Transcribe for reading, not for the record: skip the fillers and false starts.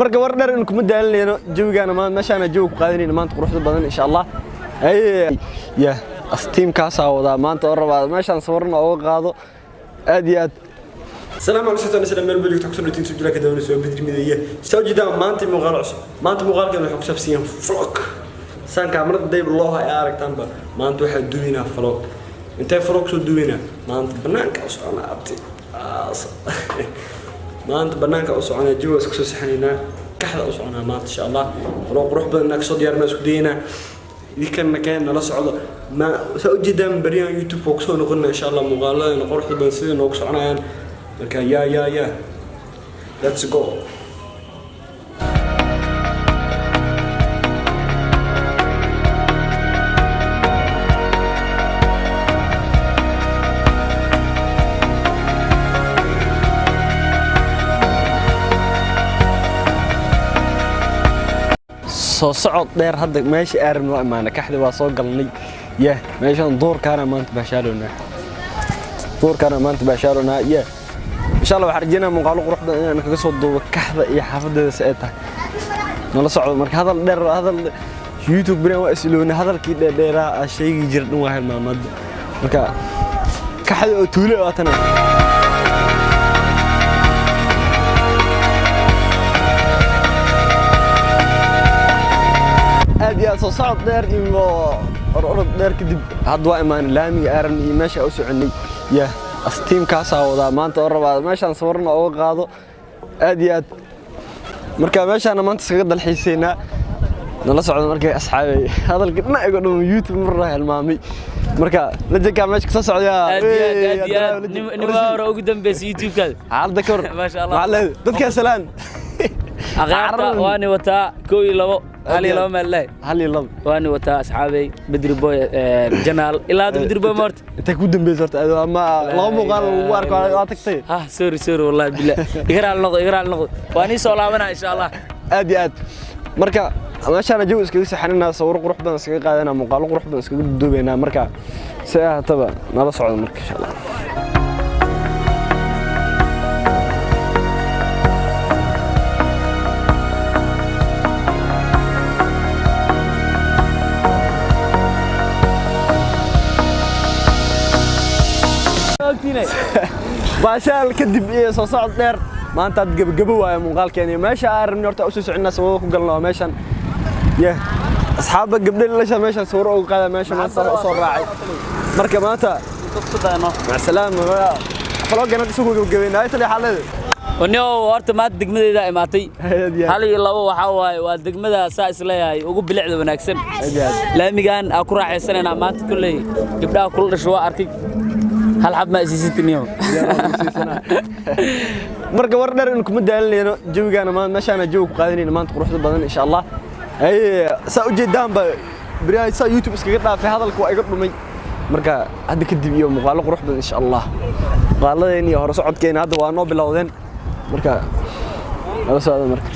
Marka war dheer in kuma daalinayno, jawigaana maanta meeshaana jawi ku qaadanayna maanta quruxda badan, insha Allah. Ya astiimkaasaa wadaa maanta oo rabaa meeshaan sawirna ooga qaado aad iyo aad. Salaam calaykum, isla meel baa joogta kusoo dhawtiin soo jira ka dawanayso Bedri Mideeye. Soo jeedaan maanta muuqaal cusub. Maanta muuqaalkan wuxuu ku saabsan yahay vlog. Saan kaamarada dayb loo hay aragtaanba, maanta waxaa duwinaa vlog. Intee vlog soo duwinaa? Maanta banaanka u soconaa, abti. Maanta banaanka u soconaa, jawiga isku soo saxanaynaa, kaxda u soconaa maanta, insha Allah. Vlog qurux badan inaan kasoo diyaarinaa isku dayaynaa. Idinkanna keen nala socdo. Ma saa ujeedaan, baryahan YouTube waa kusoo noqonaa, insha Allah, muuqaaladana quruxda badan sidai noogu soconayaan. Marka ya let's go. Soo socod dheer, hadda meesha aaran waa imaanay, kaxdi waa soo galnay. Ya meeshan duurkaana maanta baashaaloonaa, duurkaana maanta baashaaloonaa. Ya insha Allah waxaan rajeynaa muuqaalo qurux badan inaan kaga soo duubo kaxda iyo xaafadeeda si ay tahay. Nala socdo. Marka hadal dheer, hadal YouTube bina waa islownay, hadalkii dheerdheeraa aa sheegi jira dhan waa hilmaamada. Marka kaxda oo tuulo waa tana. Aad iyo aad soo socod dheer iyo ororod dheer kadib, hadda waa imaanay laamiga aaran iyo meesha u soconay. Ya astiimkaasaa wadaa maanta oo rabaa meeshaan sawirna ooga qaado aad iyo aad. Marka meeshaana maanta iskaga dalxiisaynaa. Nala socdo. Marka asxaabay, hadalka dhinac iga dhum, YouTube marna hilmaamay. Marka lajankaa meesha kasoo socdaa. Aad iyo aad, aad iyo aad. Nima hore ugu dambeysay YouTube-kaada. Xaaladda ka hor. Maasha Allah. Maxaa leedahay dadkaa? Salaan. Aqaarta waani wataa, kow iyo labo, hal iyo laba meel leh. Hal iyo labo. Waani wataa asxaabey, Bedri Boy janaal ilaa hadda Bedri Boy maorta. Intay ku dambeysay horta ama laba muuqaal lagu arko waa tagtay. Ha, sorry, sorry, wallahi billah, iga raali noqdo, iga raali noqdo, waan ii soo laabanaa, insha Allah. Aad iyo aad. Marka meeshaana jawi iskaga saxaninaa, sawiro qurux badan iskaga qaadanaa, muuqaalo qurux badan iskaga duubaynaa. Marka si ahaataba nala socdo marka, insha Allah. Ogtiinay. Baashaal kadib iyo soo socod dheer, maanta aad gebagebo waayo muuqaalkeeni. Meesha aan rabnay horta usoo soconaa, sawiro ku galna waa meeshan. Ye asxaabba, gabdhe lasha meeshan sawiro uga qaada, meesha maanta usoo raacay. Marka maanta macasalaama, vlog-gan hadda isagoo gebagabeynaa tali xaalada. Wanio horta maanta degmadeyda imaatay. Aad iyo aad. Hal iyo labo waxaa waaye, waa degmada saa isleeyahay ugu bilicda wanaagsan. Aad iyo aad. Laamigan aa ku raaxaysanaynaa maanta. Kolley gabdhaha kula dhasho waa arkay, hal xab ma isiisitiniyo. Marka war dheer in kuma daalinayno, jawigaana maanta meeshaana jawi ku qaadanayna maanta quruxda badan, insha Allah. Saa ujeedaanba, beriyaha saa YouTube iskaga dhaafay, hadalka waa iga dhumay. Marka hadda kadib iyo muuqaalo qurux badan, insha Allah. Muuqaaladeen iyo hore socodkeena hadda waa noo bilowdeen. Marka nala socda marka.